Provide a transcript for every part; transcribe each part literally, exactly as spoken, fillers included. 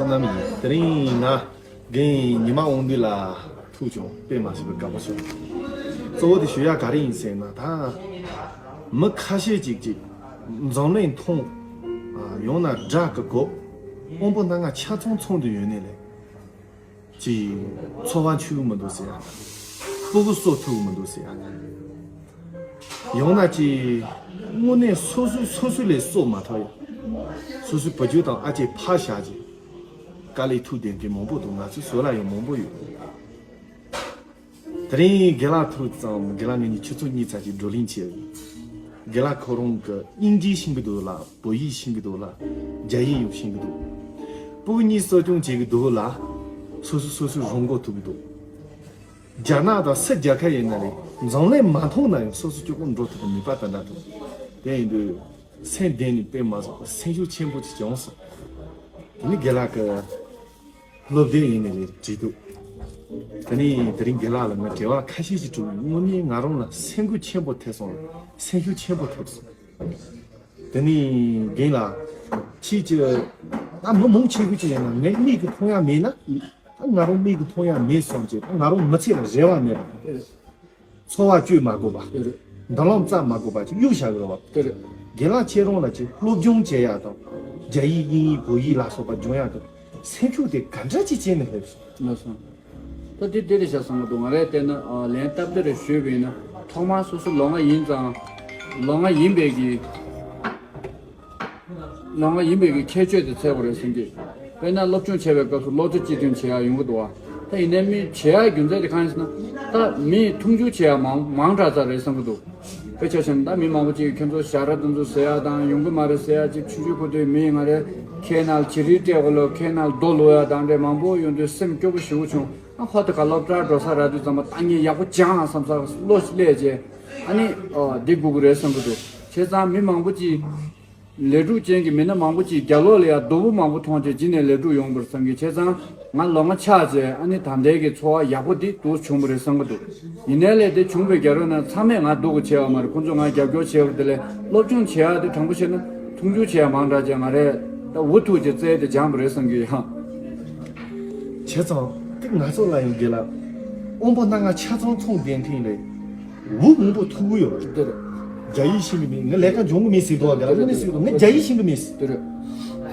རྣམས་ཡིན། དེ་རིང་ང་རྒན་ཉི་མ་དབང་འདུས་ལགས་ཐུག་བྱུང་། དཔེ་མ་སྲིད་པའི་དགའ་པོ་བྱུང་། གཙོ་བོ་དེ་ཞུ་ཡ་ག་རེ་ཡིན་ཟེར་ན། ད་མི་ཁ་ཤས་ཅིག་ཅིག་འཛམ་གླིང་མཐོང་། ཡང་ན་སྦྲག་གི་གོ། དབང་པོ་སྣ་ལྔ་ཆ་ཚང་ཚང་དུ་ཡོད་ནས་ལས། ཅིག་འཚོ་བ་འཆུག་གི་མི་འདུག་ཟེར་ཡ་དང་། སྤུ་གུ་གསོ་ཐུབ་གི་མི་འདུག་ཟེར་ཡ་དང་། ཡང་ན་ཅིག་དངོས་གནས་སོ་སོས་སོ་སོ་ལས་གསོ་མ་ཐུབ་ཡ། སོ་སོའི་བུ་རྒྱུད་དང་ཨ་ཅེ་ཕར་བཞག་ཅིག་དཀའ་ལས་ཐུག་བསྡད་མཁན་མང་པོ་འདུག། ང་ཚོའི་བཟོ་ལ་ཡང་མང་པོ་ཡོད། དེ་རིང་རྒན་ལགས་ཐུག་ཙང་རྒན་ལགས་ངེད་གཉིས་ཆུ་ཚོད་གཉིས་ཙམ་ཅིག་བགྲོ་གླེང་བྱས་ཡོད། རྒན་ལགས་ཁོ་རང་གིས་དབྱིན་ཇི་ཤེས་ཀྱི་འདུག་ལ། བོད་ཡིག་ཤེས་ཀྱི་འདུག་ལ། རྒྱ་ཡིག་ཡང་ཤེས་ཀྱི་འདུག། སྤུ་གུ་གཉིས་གསོ་སྐྱོང་བྱེད་ཀྱི་འདུག་ལ། སོ་སོ་སོ་སོའི་རང་མགོ་ཐུག་གི་འདུག། རྒྱ་ནག་དང་སུ་རྒྱལ་ཁབ་ཡིན་ན་རེད། འཛམ་གླིང་མ་མཐོང་ན་ཡང་སོ་སོ་སྐྱོ་པོ་འགྲོ་ཐུབ་པའི་ནུས་པ་དེ་འདྲ་འདུག། དེ་ཡིན་དུས་སེམས་གཏིང་ནས་དཔེ་མ་སྲིད་པ་སེམས་ཤུགས་ཆེན་པོ་ཅིག་བྱུང་སོང་། དེ་ནི་རྒན་ལགས་ཀྱི་སློབ་དེབ་ཡིན་ནི་རེད་བྲིས་འདུག། དེ་ནི་དེ་རིང་རྒན་ལགས་ལ་ང་འབྲེལ་བ་ཁ་ཤས་ཤིག་བྱུང་། དངོས་གནས་ང་རང་ལ་སེམས་འགུལ་ཆེན་པོ་ཐེབས་སོང་། སེམས་ཤུགས་ཆེན་པོ་ཐེབས་སོང་། དེ་ནི་རྒན་ལགས་ཁྱེད་ཀྱི་ད་མི་མང་ཆེ་ཤོས་ཅིག་ཡིན་ན་ངའི་མིག་གིས་མཐོང་ཡ་མེད་ན། ད་ང་རང་མིག་གིས་མཐོང་ཡ་མེད་བསམ་བྱས། ད་ང་རང་མི་ཚེ་ལ་རེ་བ་མེད་པ། འཚོ་བ་སྤྱོད་མ་དགོས་པ། དེ་རེད། མདུན་ལམ་བཙལ་མ་དགོས་པ་ཅིག་གཡུག་བཞག་གི་རེད་བ། དེ་རེད། རྒན་ལགས་ཁྱེད་རང་ལ་ཅིག་སློབ་སྦྱོང་བྱེད་ཡ་དང་། རྒྱ་ཡིག་དབྱིན་ཡིག་བོད་ཡིག་ལ་སོགས་པ་སྦྱོང་ཡ་དང་། སེམས་ཤུགས་དེ་ག་འདྲ་ཅིག་བྱས་ནས་སླེབས་སོང་། ལགས་སོ། ད་དེ་འདི་རེད་ཤག་བསམ་གི་འདུག། ང་རས་བལྟས་ན་ཨ་ལན་སྟབས་བདེ་རེ་ཞུས་པ་ཡིན་ན། ཐོག་མར་སོ་སོ་ལོ་ལྔ་ཡིན་ཙང་། ལོ་ལྔ་ཡིན་པའི་གི། ལོ་ལྔ་ཡིན་པའི་གི་ཁྱད་ཆོས་དེ་འཚོལ་དགོས་རེད་བསམ་གི། དཔེར་ན་སློབ་སྦྱོང་བྱེད་པའི་སྐབས་སུ་བློ་རྩེ་གཅིག་སྒྲིམ་བྱེད་ཡག་ཡོང་གི་འདུག་བ། ད་ཡིན་ནའི་མི་བྱེད་ཡག་རྒྱུ་མཚན་དེ་གང་ཡིན་ཟེར་ན། ད་མིས་མཐོང་ཆུང་བྱེད་ཡག་མང་མང་དྲགས་ཚར་རེད་བསམ་གི་འདུག། དཔེ་ཆ་བཞག་ན་ད་མི་མང་པོ་ཅིག་གིས་ཁྱོད་ཚོ་ཞ་ར་དེ་ཚོ་ཟེར་ཡག་དང་ཡོང་གི་མ་རེད་ཟེར་ཡག་ཅིག། ཆུང་ཆུང་ཁུ་དུས་མི་ང་རེ་ཁའི་ནང་ལ་བྱི་རིལ་སྤྲད་དགོས་ལོ། ཁའི་ནང་ལ་རྡོ་བླུགས་ཡག་དང་འདྲ་མང་པོ་ཡོང་དུས་སེམས་སྐྱོ་པོ་ཞེ་པོ་བྱུང་། ཨ་ཧོ་ད་ག་སློབ་གྲྭར་འགྲོ་ས་རག་དུས་ཙམ་པ་ད་ངས་ཡག་པོ་སྦྱངས་བསམ་ས་བློ་སླེབས་རྗེས། ཨ་ནི་ཨོ་འདི་དགོས་ཀྱི་རེད་བསམ་གི་འདུག། བྱས་ཙང་མི་མང་པོ་ཅིག། ལས་སྒྲུབ་ཅན་གྱི་མི་སྣ་མང་པོ་ཅིག་རྒྱ་ལོ་ལ་ཡ་རྡོ་བུ་མང་པོ་མཐོང་རྗེས་རྗེས་ནས་ལས་སྒྲུབ་ཡོང་བར་བསམ་གི། བྱས་ཙང་ང་ལོ་ལྔ་ཆགས་རྗེས་ཨ་ནི་ད་ལྟའི་གི་འཚོ་བ་ཡག་པོ་འདི་འདུག་བྱུང་བ་རེད་བསམ་གི་འདུག། ཡིན་ནའི་ལས་དེ་བྱུང་བའི་རྒྱ་རོ་ན་ཚང་མས་ང་སྡུག་གི་བྱས་པ་མ་རེད། ཁོང་ཚོས་ང་རྒྱབ་སྐྱོར་བྱས་པ་དེ་ལས་སློབ་སྦྱོང་བྱེད་ཡག་དེ་དྲང་པོ་བཤད་ན་མཐོང་ཆུང་བྱེད་ཡག་མང་དྲགས་རྗེས་ང་རས་ད་འུ་ཐུག་རྗེས་རྩལ་དེ་སྦྱངས་པ་རེད་བསམ་གི་ཡང་། བྱས་ཙང་དེ་ང་ཚོ་ལ་ཡང་དགེ་ལ་དབང་པོ་སྣ་ལྔ་ཆ་ཚང་ཚང་ལྡན་མཁན་ལས། འུ་མང་པོ་ཐུག་གི་ཡོད་རེད། དེ་རེད། རྒྱ་ཡིག་ཤེས་གི་མེད། ངས་ལས་ཀ་སྦྱོང་གི་མེད་ཟེར་འདུག་བ། དེ་རེད། དངོས་གནས་ཟེར་འདུག། ངས་རྒྱ་ཡིག་ཤེས་གི་མེད། དེ་རེད།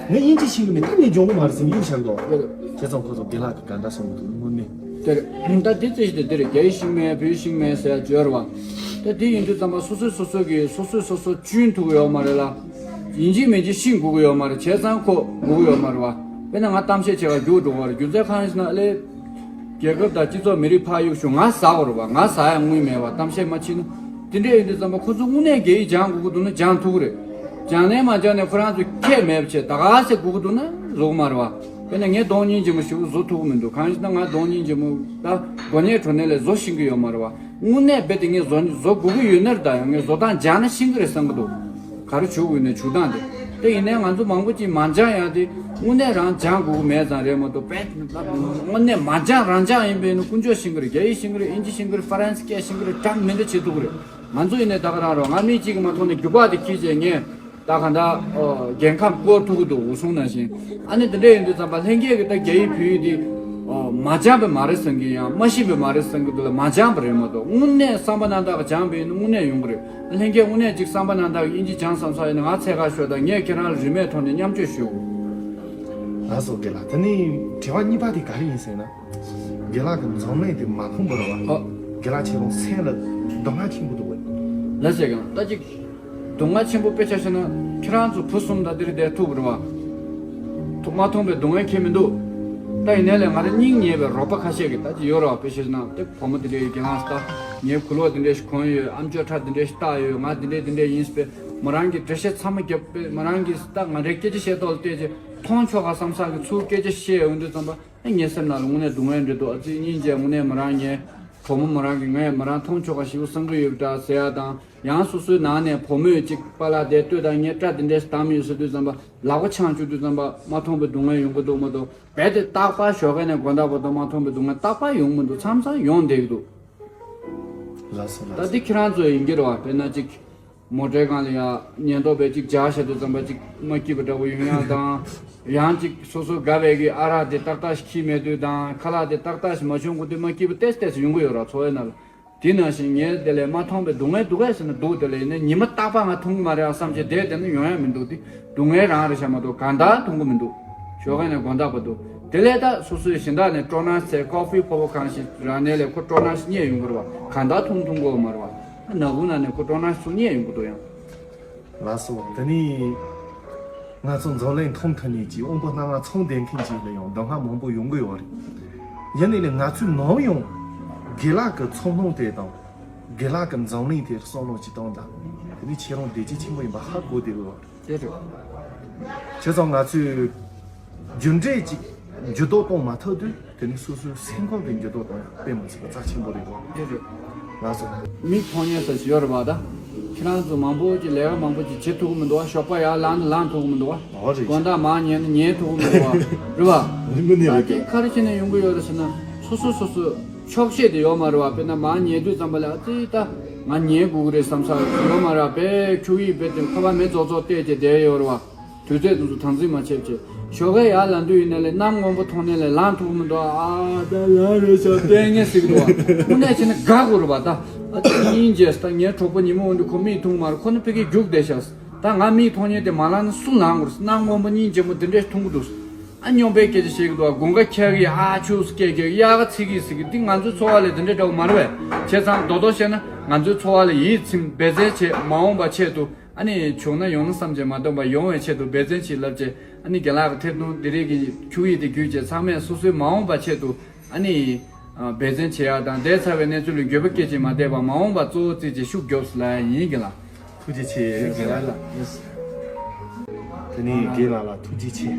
ངས་དབྱིན་ཇི་ཤེས་གི་མེད། ད་ངས་སྦྱོང་གི་མ་རེད་ཟེར་ནས་གཡུག་བཞག་གི་འདུག། དེ་རེད། བྱས་ཙང་ཁོ་ཚོ་དགེ་ལགས་ཀྱིས་ག་འདྲ་གསུང་གི་འདུག་དངོས་གནས། དེ་རེད། ད་དེ་རྩིས་གཞི་དེ་དེ་རེད། རྒྱ་ཡིག་ཤེས་གི་མེད། བོད་ཡིག་ཤེས་གི་མེད་ཟེར་ཡ་ཅིག་ཡོད་རེད་བ། ད་དེ་ཡིན་དུས་ཙམ་པ་སོ་སོས་སོ་སོ་གིས་སོ་སོས་སོ་སོ་གཅུན་ཐུབ་གི་ཡོད་མ་རེད་ལ། ཡིན་གཅིག་མིན་གཅིག་ཤེས་དགོས་ཀྱི་ཡོད་མ་རེད། བྱས་ཙང་གོ་དགོས་ཀྱི་ཡོད་མ་རེད་བ། དཔེར་ན་ང་གཏམ་བཤད་བྱེད་ག་རྒྱུགས་འགྲོ་གི་རེད། རྒྱུ་མཚན་གང་ཡིན་ཟེར་ན་ཨ་ལས། རྒྱལ་ཁབ་དང་སྤྱི་ཚོགས་མི་རིགས་ཕར་གཡུག་བྱུང་། ང་ཟ་དགོས་རེད་བ། ང་ཟ་ཡ་དངུལ་མེད་བ། གཏམ་བཤད་མ་བྱེད་ན། དེ་འདྲ་ཡིན་དུས་ཙམ་པ་ཁོ་ཚོ་དངོས་གནས་རྒྱ་ཡིག་སྦྱང་དགོས་ཀྱི་འདུག་ན་སྦྱང་ཐུབ་ཀྱི་རེད། སྦྱང་ནའི་མ་སྦྱང་ནའི་ཁོ་རང་ཚོ་ཁྱད་མེད་པ་བྱས་ད་ག་ཟེ་དགོས་ཀྱི་འདུག་ན་བཟོ་གི་མ་རེད་བ། དཔེར་ན་ངས་གདོང་བརྙན་རྗེ་མོ་ཞེ་པོ་བཟོ་ཐུབ་ཀྱི་མི་འདུག། གང་ཡིན་ཟེར་ན་ང་གདོང་བརྙན་རྗེ་མོ་ད་གོ་གནས་གྲོ་ནས་ལས་བཟོ་ཤེས་ཀྱི་ཡོད་མ་རེད་བ། དངོས་གནས་རྦད་དེ་ངས་བཟོ་བཟོ་དགོས་ཀྱི་ཡོད་ན་རེད། ད་ཡང་ངས་བཟོ་སྟངས་སྦྱངས་ན་ཤེས་ཀྱི་རེད་བསམ་གྱི་འདུག། ག་རེ་བྱུག་དགོས་ནས་བྱུག་སྟངས་དེ། དེ་ཡིན་ནའི་ང་ཚོ་མང་པོ་ཅིག་མ་སྦྱངས་ཡག་དེ་དངོས་གནས་རང་སྦྱང་དགོས་ཀྱི་མེད་ཙང་རེད་མ་གཏོགས་དཔེ་དངོས་གནས་མ་སྦྱངས་རང་སྦྱངས་ཡིན་པས་ན་དཀོན་མཆོག་ཤེས་ཀྱི་རེད། རྒྱ་ཡིག་ཤེས་ཀྱི་རེད། དབྱིན་ཇི་ཤེས་ཀྱི་རེད། ཧྥ་རན་སི་སྐད་ཤེས་ཀྱི་རེད། འདྲ་མི་འདྲ་བྱེད་ཐུབ་ཀྱི་རེད། ང་ཚོ་ཡིན་ནའི་ད་ག་རང་རེད་བ། ང་མི་གཅིག་གིས་མ་མཐོང་ནས་རྒྱུག་པ་དེ་འཁྱེར་བྱས་ངས། ད་གང་ལྟར་ཨོ་རྒྱལ་ཁམས་བསྐོར་ཐུབ་ཀྱི་འདུག། འུ་སྲུང་ནང་བཞིན། ཨ་ནི་དེ་འདྲ་ཡིན་དུས་ཙམ་པ་ལྷན་རྒྱས་ཀྱིས་ད་རྒྱ་ཡིག་བོད་ཡིག་འདི་ཨོ་མ་སྦྱངས་པས་མ་རེད་བསམ་གྱི། ཡང་མ་ཤེས་པས་མ་རེད་བསམ་གྱི་འདུག་ལ། མ་སྦྱངས་པ་རེད་མ་གཏོགས་དངོས་གནས་བསམ་པ་རྣམ་དག་གིས་སྦྱངས་པ་ཡིན་ན་དངོས་གནས་ཡོང་གི་རེད། ལྷན་རྒྱས་དངོས་གནས་ཅིག་བསམ་པ་རྣམ་དག་གིས་དབྱིན་ཇི་སྦྱངས་བསམ་ས་ཡིན་ན་ང་འཚོལ་ག་ཤོག་དང་། ངས་ཁྱེད་རང་ལ་རིན་མེད་ཐོག་ནས་མཉམ་སྤྱོད་ཞུ། ལགས་སོ། རྒན་ལགས། དེ་ནས་དྲི་བ་གཉིས་པ་དེ་ག་རེ་ཡིན་ཟེར་ན། རྒན་ལགས་ཀྱིས་འཛམ་གླིང་དེ་མ་མཐོང་བ་རེད་བ། ཨ། རྒན་ལགས་ཁྱེད་རང་སེམས་ལ་སྡུག་བསྔལ་ཆེན་པོ་འདུག་གས། ལགས་སོ་རྒན་ལགས། ད་ཅིག་སྡུག་བསྔལ་ཆེན་པོ་དཔེ་ཆ་བཞག་ན་ཁྱེད་རང་ཚོ་བུ་གསུམ་ད་འདིར་བསྡད་ཐུབ་རེད་བ། ཐུག་མ་མཐོང་པའི་སྡུག་བསྔལ་ཁྱད་མི་འདུག། ད་ཡིན་ནའི་ལས་ང་རང་སྙིང་ཉེ་བའི་རོགས་པ་ཁ་ཤས་ཀྱིས་ད་ཅིག་ཡོད་རེད་བ། དཔེ་ཆ་བཞག་ན་དེ་བུ་མོ་དེ་འདྲའི་རྒན་ལགས་སུ་ད་ངའི་གོས་ལོག་དེ་འདྲ་ཞིག་གོན་ཡོད། ཨམ་ཅོག་ཁྲ་དེ་འདྲ་ཞིག་བཏགས་ཡོད། ང་དེ་འདྲ་དེ་འདྲ་ཡིན་ཟེར་བས་མོ་རང་གིས་འགྲེལ་བཤད་ཚང་མ་བརྒྱབ་པས། མོ་རང་གིས་ད་ང་རའི་སྐད་ཆ་བཤད་ཐོག་ལ་བལྟས་རྗེས་མཐོང་ཆོག་ག་བསམ་ས་གི་ཚུར་སྐད་ཆ་བཤད་ཡོང་དུས་ཙམ་པ། ངའི་སེམས་ནང་ལ་དངོས་གནས་སྡུག་བསྔལ་འདྲ་འདུག། ཨ་ཙི་སྙིང་རྗེ། དངོས་གནས་མོ་རང་ངའི་བུ་མོ་མོ་རང་གིས་ངས་མོ་རང་མཐོང་ཆོག་ག་ཞེ་པོ་བསམ་གྱི་ཡོད་པ་འདྲ་ཟེར་ཡ་དང་། ཡང་སོ་སོའི་ནང་ནས་བུ་མོས་ཅིག་པཱ་ལགས་དེ་ལྟོས་དང་། ངས་སྐྲ་དེ་འདྲས་བསྡམས་ཡོད་ཟེར་དུས་ཙམ་པ་ལག་པ་འཆང་བཅུག་དུས་ཙམ་པ་མ་མཐོང་པའི་སྡུག་བསྔལ་ཡོང་གི་འདུག་མ་གཏོགས། རྦད་དེ་རྟག་པར་ཞོགས་ཀས་ནས་དགོང་དག་བར་དུ་མ་མཐོང་པའི་སྡུག་བསྔལ་རྟག་པར་ཡོང་མི་འདུག། མཚམས་མཚམས་ཡོང་བསྡད་ཀྱི་འདུག། ལགས་སོ། ལགས་སོ། ད་འདི་ཁྱེད་རང་ཚོ་ཡིན་གྱི་རེད་བ། དཔེར་ན་ཅིག། མོ་ཊའི་སྒང་ལ་ཡ་ཉེན་རྟོག་པས་ཅིག་འཇགས་བྱས་དུས་ཙམ་པ་ཅིག་མ་སྐྱིད་པ་འདྲ་བོ་ཡོང་ཡ་དང་། ཡང་ཅིག་སོ་སོ་དགའ་བའི་གི་ཨ་རག་དེ་ཏག་ཏག་ཞིག་འཁྱེར་མེད་དུས་དང་ཁ་ལག་དེ་ཏག་ཏག་ཞིག་མ་བྱུང་གོ་དུས་མ་སྐྱིད་པ་ཏོག་ཙམ་ཡོང་གི་ཡོད་ར། འཚོ་བའི་ནང་ལ། དེ་ནང་བཞིན་ངས་དེ་ལས་མ་མཐོང་པའི་སྡུག་བསྔལ་འདུག་གས་ཟེར་ན་འདུག་དེ་ལས་ཡིན་ན་ཉི་མ་རྟག་པར་ང་མཐོང་གི་མ་རེད་བསམ་བྱས་བསྡད་བསྡད་ན་ཡོང་ཡ་མི་འདུག་དེ་སྡུག་བསྔལ་རང་རེད་ཤག་མ་གཏོགས་གང་ལྟར་མཐོང་གི་མི་འདུག་ཞོགས་ཀས་ནས་དགོང་དག་བར་དུ། དེ་ལས་ད་སོ་སོའི་གཞན་དག་ནས་སྤྲོ་སྣང་ཟེར་ཀོ་ཧྥི་ཕོར་པ་གང་ཞིག་རག་ནས་ལས་ཁོ་སྤྲོ་སྣང་ཞིག་རྙེད་ཡོང་གི་རེད་བ། གང་ལྟར་མཐོང་མཐོང་གི་ཡོད་མ་རེད་བ། ནག་ཁུང་ནང་ནས་ཁོ་སྤྲོ་སྣང་ཞིག་རྙེད་ཡོང་གི་འདུག་ཡང་། ལགས་སོ། དེ་ནས་ང་ཚོ་འཛམ་གླིང་མཐོང་ཐུབ་མཁན་གྱི་དབང་པོ་སྣ་ལྔ་ཚང་ལྡན་མཁན་ཅིག་ལ་ཡང་སྡུག་བསྔལ་མང་པོ་ཡོང་གི་ཡོད་རེད། ཡིན་ནའི་ལས་ང་ཚོས་ནམ་ཡང་དགེ་ལགས་ཀྱི་ཚོར་སྣང་དེ་དང་། དགེ་ལགས་ཀྱི་འཛམ་གླིང་དེར་བསམ་བློ་ཅིག་བཏང་དང་། དེ་ནི་ཁྱེད་རང་བདེ་སྐྱིད་ཆེན་པོ་ཡིན་པ་ཧ་གོ་བསྡད་ཡོད་རེད། དེ་རེད། བྱས་ཙང་ང་ཚོས་རྒྱུ་འབྲས་ཅིག་འགྱུར་ལྡོག་གཏོང་མ་ཐུབ་དུས་དེ་ནི་སོ་སོའི་སེམས་ཁམས་ཀྱི་འགྱུར་ལྡོག་གཏོང་དཔེ་མི་སྲིད་པ་རྩ་ཆེན་པོ་རེད་གོ། དེ་རེད། ལགས་སོ། མིག་མཐོང་མཁན་ཟེར་ཞིག་ཡོད་རེད་པ་ད། ཁྱེད་རང་ཚོ་མང་པོ་ཅིག་ལས་ཀ་མང་པོ་ཅིག་བྱེད་ཐུབ་ཀྱི་མི་འདུག་བ། ཞོགས་པ་ཡར་ལངས་ན་ལངས་ཐུབ་ཀྱི་མི་འདུག་བ། ཨོ་རེད། དགོང་དག་མར་ཉལ་ན་ཉལ་ཐུབ་ཀྱི་མི་འདུག་བ། རེད་བ། དངོས་གནས་ད་རེད། དེ་ག་རེ་བྱས་ནས་ཡོང་གི་ཡོད་རེད་ཟེར་ན་སོ་སོ་སོ་སོ་ཆོག་ཤེས་དེ་ཡོད་མ་རེད་བ། དཔེར་ན་མར་ཉལ་དུས་ཙམ་པ་ལ་ཨ་ཙི་ད་ང་ཉལ་དགོས་ཀྱི་རེད་བསམ་ས་ཡོད་མ་རེད་བ། དཔེ་ཁྱུག་ཡིག་དཔེ་དེ་ཁ་པར་མེ་རྫོགས་རྫོགས་བལྟས་བྱས་བསྡད་ཡོད་རེད་བ། དུས་ཚོད་དེ་ཚོ་དམ་འཛིན་མ་བྱས་བྱས་ཞོགས་ཀས་ཡར་ལངས་དུས་ཡིན་ན་ལས་གནམ་སྔོན་པོ་མཐོང་ནས་ལས་ལངས་ཐུབ་ཀྱི་མི་འདུག་ཨ་ད་ལངས་རེད་ཤག་བལྟས་ངེས་ཟེར་གི་འདུག་བ། དངོས་གནས་བྱས་ན་དགའ་དགོས་རེད་བ་ད། ཨ་ཙི་སྙིང་རྗེ་ད། ངའི་གྲོགས་པོ་ཉི་མ་འོང་དུས་ཁོ་མིག་མཐོང་མ་རེད། ཁོ་ནི་ཕ་གིར་རྒྱུགས་བསྡད་ཤག་ད་ང་མིག་མཐོང་མཁན་དེ་མ་ལངས་ན་སུ་ལངས་དགོས་རེད། གནམ་སྔོན་པོ་སྙིང་རྗེ་མོ་འདི་འདྲས་མཐོང་གི་འདུག་ཨ་སྨྱོན་པའི་སྐད་ཆ་བཤད་གི་འདུག་བ། དགུན་ཁ་འཁྱག་གི་ཨ་ཆུ་སྐད་རྒྱག་གི་དབྱར་ཁ་ཚིག་གི་ཟེར་གི་འདི་ང་ཚོའི་འཚོ་བ་ལས་དེ་འདྲས་འདྲ་བོ་མ་རེད་པས། བྱས་ཙང་རྡོག་རྡོག་བཤད་ན་ང་ཚོའི་འཚོ་བ་ལ་ཡིད་ཚིམ་འབད་བརྩོན་བྱེད། མ་འོངས་པ་ཆེད་དུ། ཨ་ནི་བྱུང་ན་ཡོང་ན་བསམ་བྱས་མ་འདོན་པར་ཡོང་བའི་ཆེད་དུ་འབད་བརྩོན་ཅིག་བསླབ་བྱས། ཨ་ནི་རྒན་ལགས་ཀྱི་ཐད་གཏོང་འདི་རིགས་ཀྱི་ཁྱུག་ཡིག་དེ་བརྒྱུད་བྱས་ཚང་མས་སོ་སོའི་མ་འོངས་པ་ཆེད་དུ་ཨ་ནི་འབད་བརྩོན་བྱེད་ཡག་དང་། འདས་ཚར་བའི་གནས་ཚུལ་ལ་འགྱོད་པ་སྐྱེ་བྱས་མ་བསྡད་པར་མ་འོངས་པ་གཙོ་བོ་བརྩིས་བྱས་ཤུགས་རྒྱོབས་ཟེར་ལབ་ཡ་ཡིན། རྒན་ལགས་ཐུགས་རྗེ་ཆེ། རྒན་ལགས། དེ་ནས་རྒན་ལགས་ལ་ཐུགས་རྗེ་ཆེ།